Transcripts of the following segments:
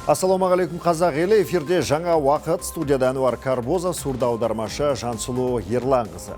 Ассалаумағалейкум, қазақ елі! Эфирде «Жаңа уақыт», студияда Әнуар Карбозов, сурдо аудармашы Жансұлу Ерланқызы.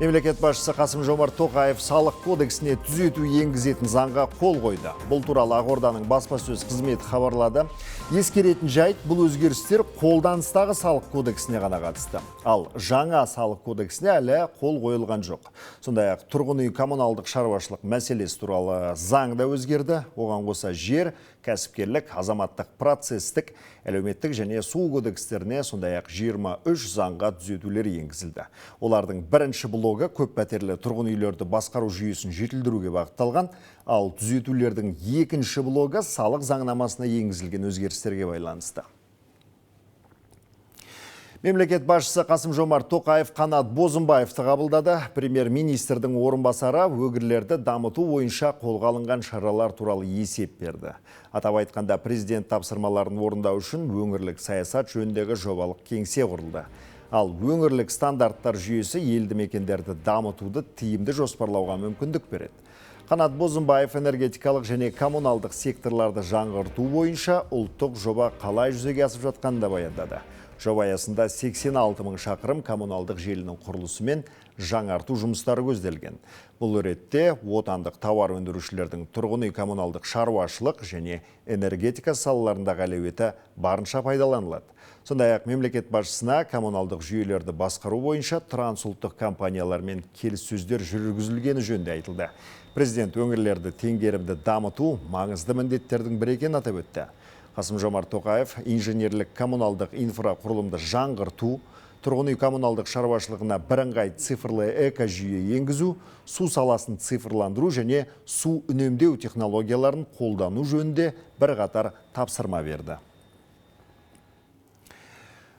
Мемлекет басшысы Қасым Жомарт Тоқаев салық кодексіне түзету енгізетін заңға қол қойды. Бұл туралы Ақорданың баспасөз қызметі хабарлады. Ескеретін жайт, бұл өзгерістер қолданыстағы салық кодексіне ғана қатысты. Ал жаңа салық кодексіне әлі қол қойылған жоқ. Сондай-ақ тұрғын үй коммуналдық шаруашылық мәселесі туралы заң да өзгерді. Оған қоса жер, кәсіпкерлік, азаматтық процестік, әлеуметтік және су кодекстеріне, сондай-ақ 23 заңға түзетулер енгізілді. Олардың бірінші блогы көп пәтерлі тұрғын үйлерді басқару жүйесін жетілдіруге бағытталған, ал түзетулердің екінші блогы салық заңнамасына енгізілген өзгерістерге байланысты. Мемлекет басшысы Қасым Жомарт Тоқаев Қанат Бозымбаевты қабылдады. Премьер-министрдің орынбасары өңірлерді дамыту бойынша қолға алынған шаралар туралы есеп берді. Атап айтқанда, президент тапсырмаларын орындау үшін өңірлік саясат жөніндегі жобалық кеңсе құрылды. Ал өңірлік стандарттар жүйесі елді мекендерді дамытуды тиімді жоспарлауға мүмкіндік береді. Қанат Бозымбаев энергетикалық және коммуналдық секторларды жаңғырту бойынша ұлттық жоба қалай жүзеге асып жатқанын да баяндады. Жоба аясында 86 мың шақырым коммуналдық желінің құрылысы мен жаңарту жұмыстары көзделген. Бұл ретте отандық тауар өндірушілердің тұрғын үй коммуналдық шаруашылық және энергетика салаларындағы әлеуеті барынша пайдаланылады. Сондай-ақ мемлекет басшысына коммуналдық жүйелерді басқару бойынша трансұлттық компаниялармен келіссөздер жүргізілгені жөнінде айтылды. Президент өңірлерді теңгерімді дамыту маңызды міндеттердің бірі екенін атап өтті. Қасым Жомарт Тоқаев инженерлік коммуналдық инфрақұрылымды жаңғырту, тұрғын үй коммуналдық шаруашылығына бірыңғай цифрлы экожүйе енгізу, су саласын цифрландыру және су үнемдеу технологияларын қолдану жөнінде бірқатар тапсырма берді.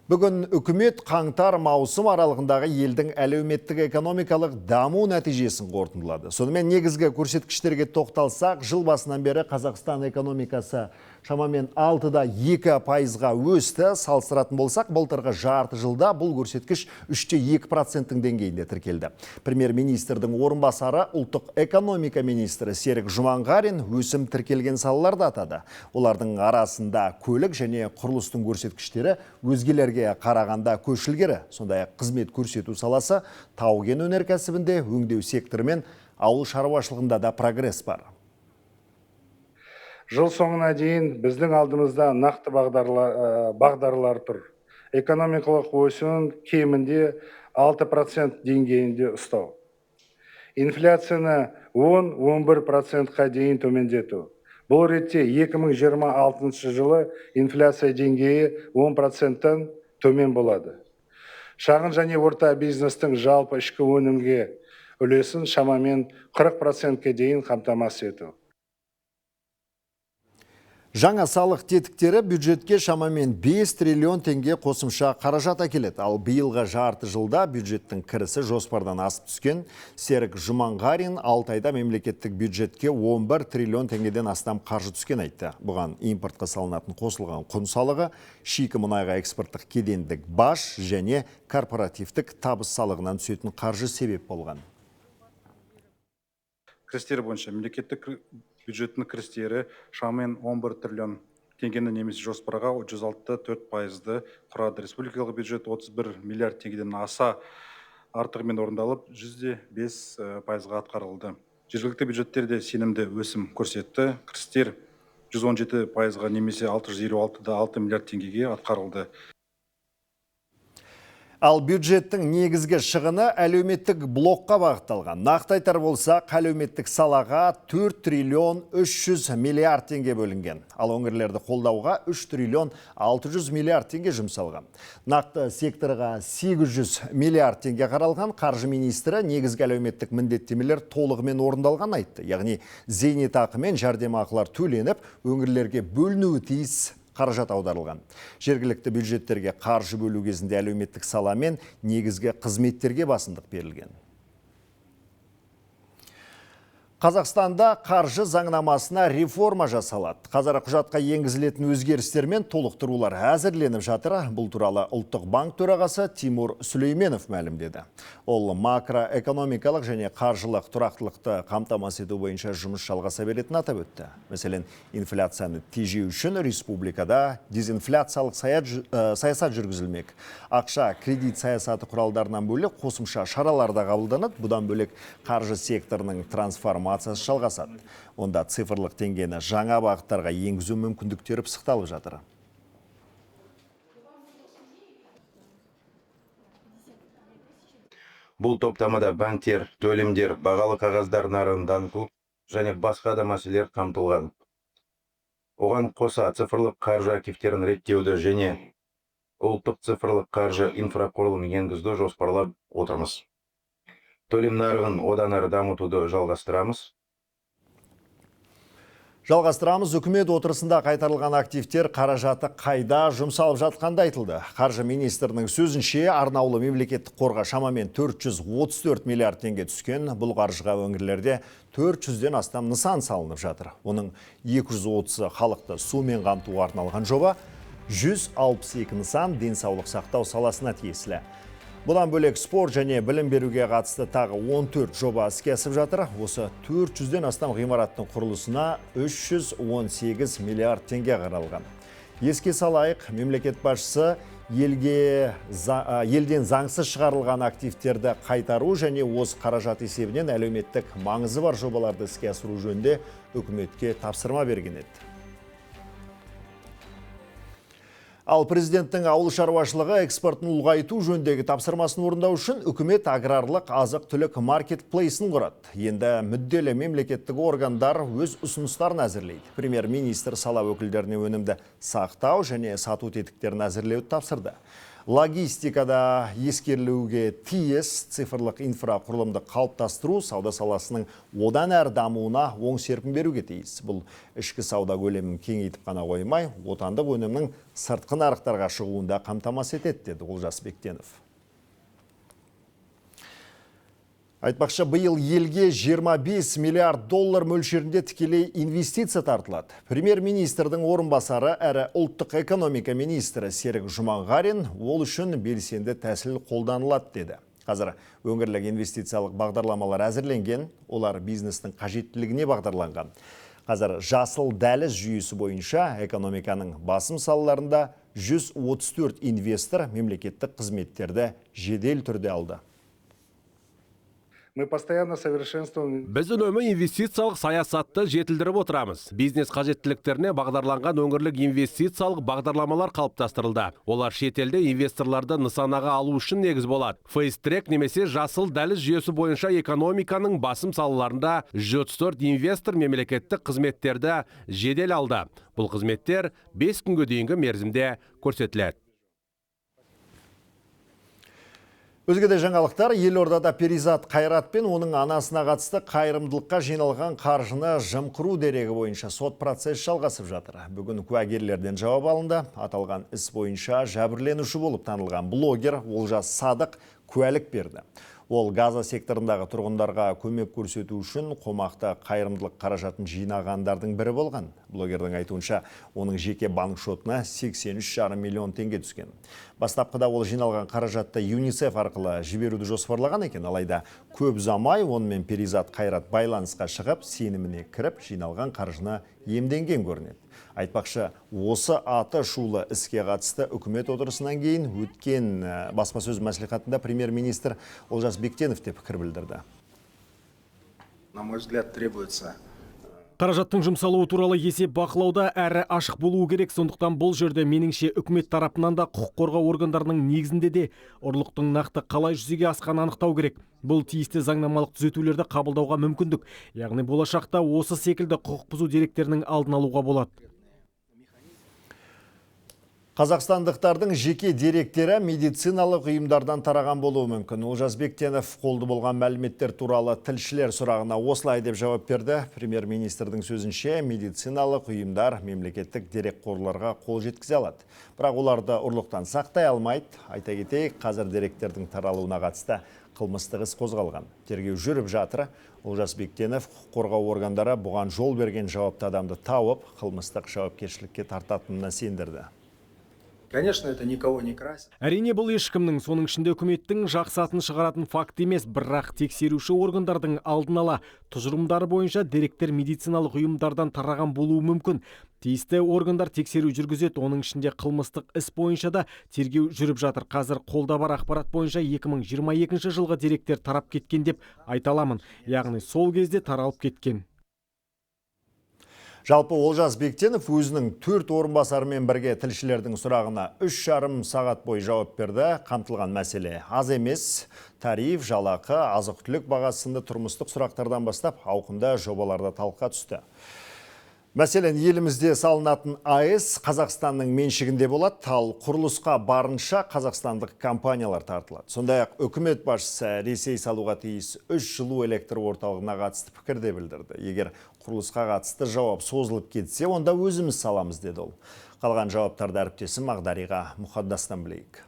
Бүгін үкімет қаңтар маусым аралығындағы елдің әлеуметтік экономикалық даму нәтижесін қорытындылады. Сонымен, негізгі көрсеткіштерге тоқталсақ, жыл басынан бері Қазақстан экономикасы шамамен 6,2 пайызға өсті. Салыстыратын болсақ, былтырғы жарты жылда бұл көрсеткіш 3,2 проценттің деңгейінде тіркелді. Премьер-министрдің орынбасары, ұлттық экономика министрі Серік Жұманғарин өсім тіркелген салаларды атады. Олардың арасында көлік және құрылыстың көрсеткіштері өзгелерге қарағанда көш ілгері. Сондай-ақ қызмет көрсету саласы, тау-кен өнеркәсібінде, өңдеу секторы мен ауыл шаруашылығында да прогресс бар. Жыл соңына дейін біздің алдымызда нақты бағдарлар тұр. Экономикалық өсуін кемінде 6% деңгейінде ұстау. Инфляцияны 10-11 процентқа дейін төмендету. Бұл ретте 2026 жылы инфляция деңгейі 10 проценттен төмен болады. Шағын және орта бизнестің жалпы ішкі өнімге үлесін шамамен 40 процентке дейін қамтамасыз ету. Жаңа салық тетіктері бюджетке шамамен 5 триллион теңге қосымша қаражат әкеледі. Ал биылғы жарты жылда бюджеттің кірісі жоспардан асып түскен. Серік Жұманғарин 6 айда мемлекеттік бюджетке 11 триллион теңгеден астам қаржы түскен айтты. Бұған импортқа салынатын қосылған құн салығы, шикі мұнайға экспорттық кедендік баж және корпоративтік табыс салығынан түсетін қаржы себеп болған. Кірістер бойынша мемлекеттік бюджеттің кірістері шамамен 11 триллион теңгені немесе жоспарға 106,4 пайызды құрады. Республикалық бюджет 31 миллиард теңгеден аса артығымен орындалып, 105 пайызға атқарылды. Жергілікті бюджеттер де сенімді өсім көрсетті. Кірістер 117 пайызға немесе 656,6 миллиард теңгеге атқарылды. Ал бюджеттің негізгі шығыны әлеуметтік блокқа бағытталған. Нақты айтар болсақ, әлеуметтік салаға 4 триллион 300 миллиард теңге бөлінген. Ал өңірлерді қолдауға 3 триллион 600 миллиард теңге жұмсалған. Нақты секторға 800 миллиард теңге қаралған. Қаржы министрі негізгі әлеуметтік міндеттемелер толығымен орындалған айтты. Яғни зейнетақы мен жәрдемақылар төленіп, өңірлерге бөлінуі тиіс қаражат аударылған. Жергілікті бюджеттерге қаржы бөлу кезінде әлеуметтік сала мен негізгі қызметтерге басымдық берілген. Қазақстанда қаржы заңнамасына реформа жасалады. Қазір құжатқа енгізілетін өзгерістер мен толықтырулар әзірленіп жатыр. Бұл туралы Ұлттық банк төрағасы Тимур Сүлейменов мәлімдеді. Ол макроэкономикалық және қаржылық тұрақтылықты қамтамасыз ету бойынша жұмыс жалғаса беретінін атап өтті. Мәселен, инфляцияны тежеу үшін республикада дезинфляциялық саясат жүргізілмек. Ақша кредит саясаты құралдарынан бөлек қосымша шаралар да қабылданады. Бұдан бөлек қаржы секторының трансформациясы жалғасады. Онда цифрлық теңгені жаңа бағыттарға енгізу мүмкіндіктері пысықталып жатыр. Бұл топтамада банктер, төлемдер, бағалы қағаздар нарығын дамыту және басқа да мәселелер қамтылған. Оған қоса цифрлық қаржы активтерін реттеуді және ұлттық цифрлық қаржы инфрақұрылымын енгізуді жоспарлап отырмыз. Төлем нарығын одан әрі дамытуды жалғастырамыз. Жалғастырамыз. Үкімет отырысында қайтарылған активтер қаражаты қайда жұмсалып жатқанды айтылды. Қаржы министрінің сөзінше, арнаулы мемлекеттік қорға шамамен 434 миллиард теңге түскен. Бұл қаржыға өңірлерде 400-ден астам нысан салынып жатыр. Оның 230-ы халықты сумен қамтуға арналған жоба, 162 нысан денсаулық сақтау саласына тиесілі. Бұдан бөлек спорт және білім беруге қатысты тағы 14 жоба іске асып жатыр. Осы 400-ден астам ғимараттың құрылысына 318 миллиард теңге қаралған. Еске салайық, мемлекет басшысы елден заңсыз шығарылған активтерді қайтару және осы қаражат есебінен әлеуметтік маңызы бар жобаларды іске асыру жөнінде үкіметке тапсырма берген еді. Ал президенттің ауыл шаруашылығы экспортын ұлғайту жөніндегі тапсырмасын орындау үшін үкімет аграрлық азық-түлік маркетплейсін құрады. Енді мүдделі мемлекеттік органдар өз ұсыныстарын әзірлейді. Премьер-министр сала өкілдеріне өнімді сақтау және сату тетіктерін әзірлеуді тапсырды. Логистикада ескерілуге тиіс цифрлық инфрақұрылымды қалыптастыру сауда саласының одан әрі дамуына оң серпін беруге тиіс. Бұл ішкі сауда көлемін кеңейтіп қана қоймай, отандық өнімнің сыртқы нарықтарға шығуында қамтамасыз етеді, деді Олжас Бектенов. Айтпақшы, биыл елге 25 миллиард доллар мөлшерінде тікелей инвестиция тартылады. Премьер-министрдің орынбасары әрі ұлттық экономика министрі Серік Жұманғарин ол үшін белсенді тәсіл қолданылады деді. Қазір өңірлік инвестициялық бағдарламалар әзірленген, олар бизнестің қажеттілігіне бағдарланған. Қазір жасыл дәліз жүйесі бойынша экономиканың басым салаларында 134 инвестор мемлекеттік қызметтерді жедел түрде алды. Мы постоянно совершенствуем. Біз үнемі инвестициялық саясатты жетілдіріп отырамыз. Бизнес қажеттіліктеріне бағдарланған өңірлік инвестициялық бағдарламалар қалыптастырылды. Олар шетелде инвесторларды нысанаға алу үшін негіз болады. Фейстрек немесе жасыл дәліз жүйесі бойынша экономиканың басым салаларында 134 инвестор мемлекеттік қызметтерді жедел алды. Бұл қызметтер 5 күнге дейінгі мерзімде көрсетіледі. Өзге де жаңалықтар. Елордада Перизат Қайрат пен оның анасына қатысты қайырымдылыққа жиналған қаржыны жымқыру дерегі бойынша сот процесі жалғасып жатыр. Бүгін куәгерлерден жауап алынды. Аталған іс бойынша жәбірленуші болып танылған блогер Олжас Садық куәлік берді. Ол Газа секторындағы тұрғындарға көмек көрсету үшін қомақты қайырымдылық қаражатын жинағандардың бірі болған. Блогердің айтуынша, оның жеке банк шотына 83,5 миллион теңге түскен. Бастапқыда ол жиналған қаражатты ЮНИСЕФ арқылы жіберуді жоспарлаған екен. Алайда көп ұзамай онымен Перизат Қайрат байланысқа шығып, сеніміне кіріп, жиналған қаржыны иемденген көрінеді. Айтпақшы, осы аты шулы іске қатысты үкімет отырысынан кейін өткен баспасөз мәслихатында премьер-министр Олжас Бектенов те пікір білдірді. На мой взгляд, требуется Қаражаттың жұмсалуы туралы есеп бақылауда әрі ашық болуы керек. Сондықтан бұл жерде меніңше үкімет тарапынан да құқық қорғау органдарының негізінде де ұрлықтың нақты қалай жүзеге асқанын анықтау керек. Бұл тиісті заңнамалық түзетулерді қабылдауға мүмкіндік. Яғни болашақта осы секілді құқық бұзу деректерінің алдын алуға болады. Қазақстандықтардың жеке деректері медициналық ұйымдардан тараған болуы мүмкін. Олжас Бектенов қолды болған мәліметтер туралы тілшілер сұрағына осылай деп жауап берді. Премьер-министрдің сөзінше, медициналық ұйымдар мемлекеттік дерекқорларға қол жеткізе алады. Бірақ оларды ұрлықтан сақтай алмайды. Айта кетейік, қазір деректердің таралуына қатысты Қылмыстық іс қозғалған. Тергеу жүріп жатыр. Олжас Бектенов құқық қорғау органдары бұған жол берген жауапты адамды тауып, қылмыстық жауапкершілікке тартатынына сендірді. Конечно, это никого не красит. Әрине, бұл ешкімнің, соның ішінде үкіметтің жақсы атын шығаратын факт емес, бірақ тексеруші органдардың алдын ала тұжырымдары бойынша деректер медициналық ұйымдардан тараған болуы мүмкін. Тиісті органдар тексеру жүргізеді, оның ішінде қылмыстық іс бойынша да тергеу жүріп жатыр. Қазір қолда бар ақпарат бойынша 2022 жылғы деректер тарап кеткен деп айта аламын. Яғни сол кезде таралып кеткен. Жалпы Олжас Бектенов өзінің 4 орынбасарымен бірге тілшілердің сұрағына 3,5 сағат бойы жауап берді. Қамтылған мәселе аз емес. Тариф, жалақы, азық-түлік бағасы сынды тұрмыстық сұрақтардан бастап ауқымды жобаларда талқыға түсті. Мәселен, елімізде салынатын АЭС Қазақстанның меншігінде болады, ал құрылысқа барынша қазақстандық компаниялар тартылады. Сондай-ақ үкімет басшысы Ресей салуға тиіс 3 жылу электр орталығына қатысты пікір де білдірді. Егер құрылысқа қатысты жауап созылып кетсе, онда өзіміз саламыз, деді ол. Қалған жауаптарды әріптесім Ақдариға Мұхаддастан білейік.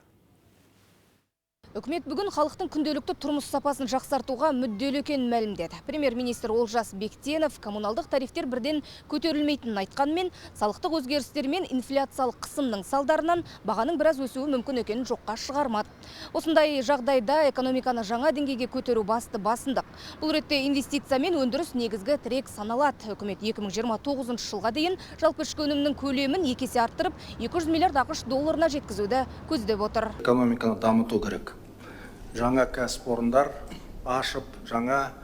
Үкімет бүгін халықтың күнделікті тұрмыс сапасын жақсартуға мүдделі екенін мәлімдеді. Премьер-министр Олжас Бектенов коммуналдық тарифтер бірден көтерілмейтінін айтқанмен, салықтық өзгерістер мен инфляциялық қысымның салдарынан бағаның біраз өсуі мүмкін екенін жоққа шығармады. Осындай жағдайда экономиканы жаңа деңгейге көтеру басты басымдық. Бұл ретте инвестиция мен өндіріс негізгі тірек саналады. Үкімет 2029 жылға дейін жалпы ішкі өнімнің көлемін 2 есе арттырып, 200 миллиард ақш долларына жеткізуді көздеп отыр. Экономиканы дамыту керек. Жаңа кәсіпорындар ашып, жаңа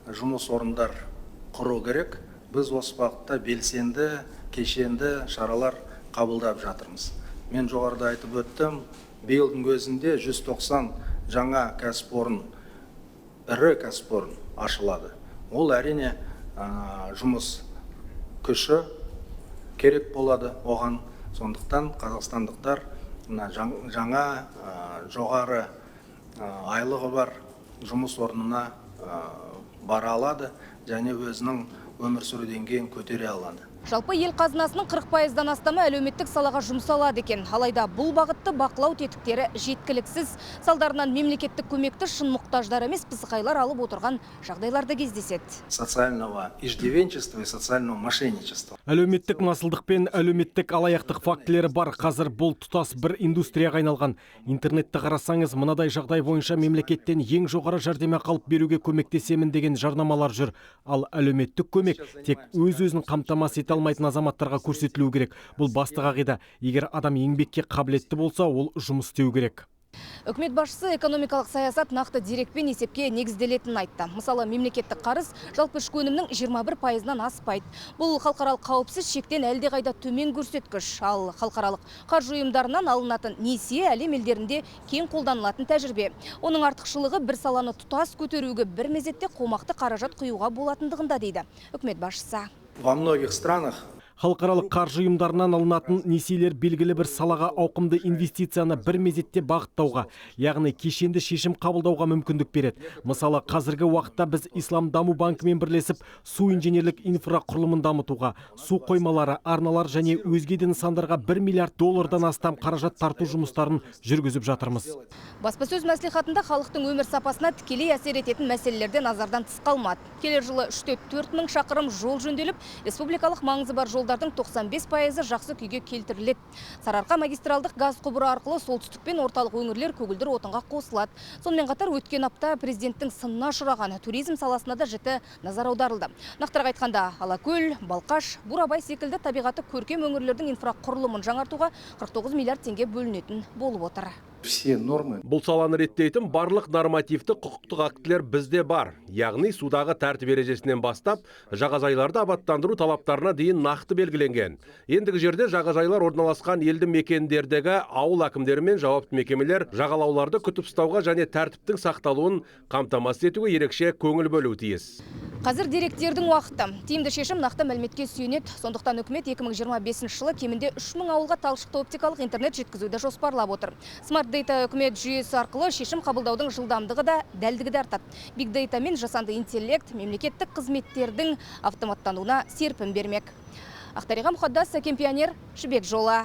жұмыс орындар құру керек. Біз осы бағытта белсенді, кешенді шаралар қабылдап жатырмыз. Мен жоғарыда айтып өттім, биылдың өзінде 190 жаңа кәсіпорын, ірі кәсіпорын ашылады. Ол әрине жұмыс күші керек болады оған. Сондықтан қазақстандықтар жаңа жоғары айлығы бар жұмыс орнына бара алады және өзінің өмір сүру деңгейін көтере алады. Жалпы ел қазынасының 40%-дан астамы әлеуметтік салаға жұмсалады екен. Алайда бұл бағытты бақылау тетіктері жеткіліксіз. Салдарынан мемлекеттік көмекті шын мұқтаждар емес, пысықайлар алып отырған жағдайлар да кездеседі. Социального иждивенчества и социального мошенничества. Әлеуметтік масылдық пен әлеуметтік алаяқтық фактілері бар. Қазір бұл тұтас бір индустрияға айналған. Интернетті қарасаңыз, мынадай жағдай бойынша мемлекеттен ең жоғары жәрдемақы алып беруге көмектесемін деген жарнамалар жүр. Ал әлеуметтік көмек тек өз-өзін қамтамасыз ете алмайтын азаматтарға көрсетілуі керек. Бұл басты қағида. Егер адам еңбекке қабілетті болса, ол жұмыс істеу керек. Үкімет басшысы экономикалық саясат нақты дерекпен есепке негізделетінін айтты. Мысалы, мемлекеттік қарыз жалпы ішкі өнімнің 21%-ынан аспайды. Бұл халықаралық қауіпсіз шектен әлдеқайда төмен көрсеткіш. Ал халықаралық қаржы ұйымдарынан алынатын несие әлем елдерінде кең қолданылатын тәжірибе. Оның артықшылығы бір саланы тұтас көтеруге бір мезетте қомақты қаражат құюға болатындығында, дейді үкімет басшысы. Во многих странах Халықаралық қаржы ұйымдарынан алынатын несиелер белгілі бір салаға ауқымды инвестицияны бір мезетте бағыттауға, яғни кешенді шешім қабылдауға мүмкіндік береді. Мысалы, қазіргі уақытта біз Ислам даму банкімен бірлесіп су инженерлік инфрақұрылымын дамытуға, су қоймалары, арналар және өзге де нысандарға 1 миллиард доллардан астам қаражат тарту жұмыстарын жүргізіп жатырмыз. Баспасөз мәслихатында халықтың өмір сапасына тікелей әсер ететін мәселелер де назардан тыс қалмады. Келер жылы 3,4 мың шақырым жол жөнделіп, республикалық маңызы бар жолдардың 95%-ы жақсы күйге келтіріледі. Сарыарқа магистралдық газ құбыры арқылы солтүстік пен орталық өңірлер көгілдір отынға қосылады. Сонымен қатар өткен апта президенттің сынына ұшыраған туризм саласына да жіті назар аударылды. Нақтырақ айтқанда, Алакөл, Балқаш, Бурабай секілді табиғаты көркем өңірлердің инфрақұрылымын жаңартуға 49 миллиард теңге бөлінетін болып отыр. Все нормы. Бұл саланы реттейтін барлық нормативті құқықтық актілер бізде бар. Яғни судағы тәртіп ережесінен бастап, жағажайларды абаттандыру талаптарына дейін нақты белгіленген. Ендігі жерде жағажайлар орналасқан елді мекендердегі ауыл әкімдері мен жауапты мекемелер жағалауларды күтіп ұстауға және тәртіптің сақталуын қамтамасыз етуге ерекше көңіл бөлуі тиіс. Қазір деректердің уақыты. Тиімді шешім нақты мәліметке сүйенеді. Сондықтан үкімет 2025 жылы кемінде 3000 ауылға талшықты оптикалық интернет жеткізуді жоспарлап отыр. Smart Data үкімет жүйесі арқылы шешім қабылдаудың жылдамдығы да, дәлдігі де артады. Big Data мен жасанды интеллект мемлекеттік қызметтердің автоматтануына серпін бермек. Ақтариға Мұқаддас, Сәкен Пионер, Жібек жолы.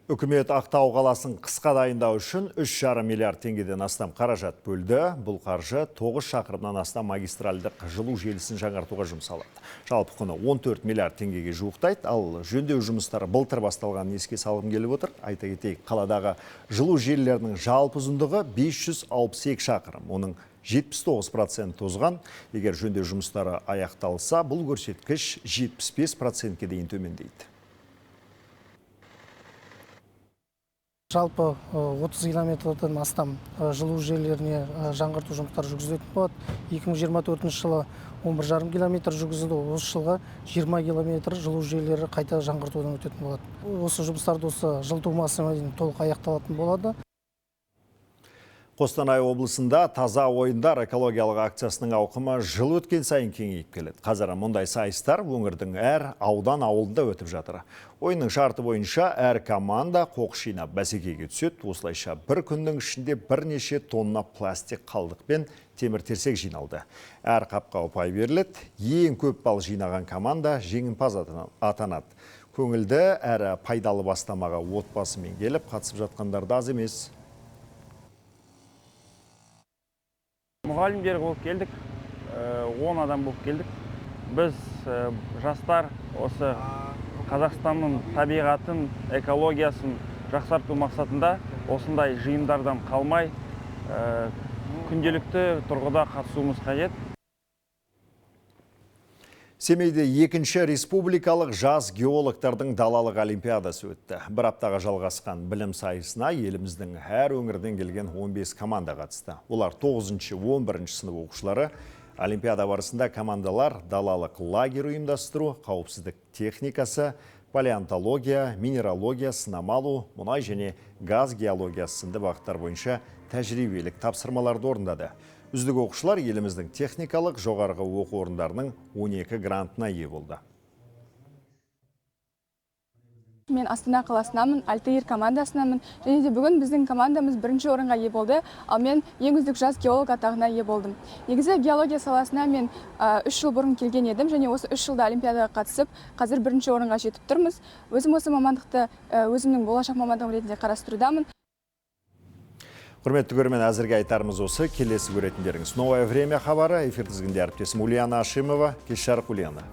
Үкімет Ақтау қаласын қысқа дайындау үшін 3,5 миллиард теңгеден астам қаражат бөлді. Бұл қаржы 9 шақырымнан астам магистральдық жылу желісін жаңартуға жұмсалады. Жалпы құны 14 миллиард теңгеге жуықтайды, ал жөндеу жұмыстары былтыр басталғанын еске салғым келіп отыр. Айта кетейік, қаладағы жылу желілерінің жалпы ұзындығы 562 шақырым. Оның 79% тозған. Егер жөндеу жұмыстары аяқталса, бұл көрсеткіш 75%-ке дейін төмендейді. Жалпы 30 километрден астам жылу желілеріне жаңғырту жұмыстары жүргізілетін болады. 2024 жылы 11,5 километр жүргізілді, осы жылға 20 километр жылу желілері қайта жаңғыртудан өтетін болады. Осы жұмыстарды осы жылыту маусымына дейін толық аяқталатын болады. Қостанай облысында таза ойындар экологиялық акциясының ауқымы жыл өткен сайын кеңейіп келеді. Қазір мұндай сайыстар өңірдің әр аудан ауылында өтіп жатыр. Ойынның шарты бойынша әр команда қоқыс жинап бәсекеге түседі. Осылайша бір күннің ішінде бірнеше тонна пластик қалдық пен темір терсек жиналды. Әр қапқа ұпай беріледі. Ең көп балл жинаған команда жеңімпаз атанады. Көңілді әрі пайдалы бастамаға отбасымен келіп қатысып жатқандар да аз емес. Мұғалімдер болып келдік, 10 адам болып келдік. Біз жастар осы Қазақстанның табиғатын, экологиясын жақсарту мақсатында осындай жиындардан қалмай, күнделікті тұрғыда қатысуымыз қажет. Семейде екінші республикалық жас геологтардың далалық олимпиадасы өтті. Бір аптаға жалғасқан білім сайысына еліміздің әр өңірден келген 15 команда қатысты. Олар 9-11 сынып оқушылары. Олимпиада барысында командалар далалық лагерь ұйымдастыру, қауіпсіздік техникасы, палеонтология, минералогия, сынама алу, мұнай және газ геологиясы сынды бағыттар бойынша тәжірибелік тапсырмаларды орындады. Үздік оқушылар еліміздің техникалық жоғарғы оқу орындарының 12 грантына ие болды. Мен Астана қаласынамын, Альтаир командасынамын. Және де бүгін біздің командамыз бірінші орынға ие болды, ал мен ең үздік жас геолог атағына ие болдым. Негізі геология саласына мен 3 жыл бұрын келген едім, және осы 3 жылда олимпиадаға қатысып, қазір бірінші орынға жетіп тұрмыз. Өзім осы мамандықты өзімнің болашақ мамандығым ретінде қарастырудамын. Құрметті көрермен, әзірге айтарымыз осы. Келесі көретіндеріңіз Новое время хабары. Эфир тізгінде әріптесім Ульяна Ашимова. Кеш жарық, Ульяна.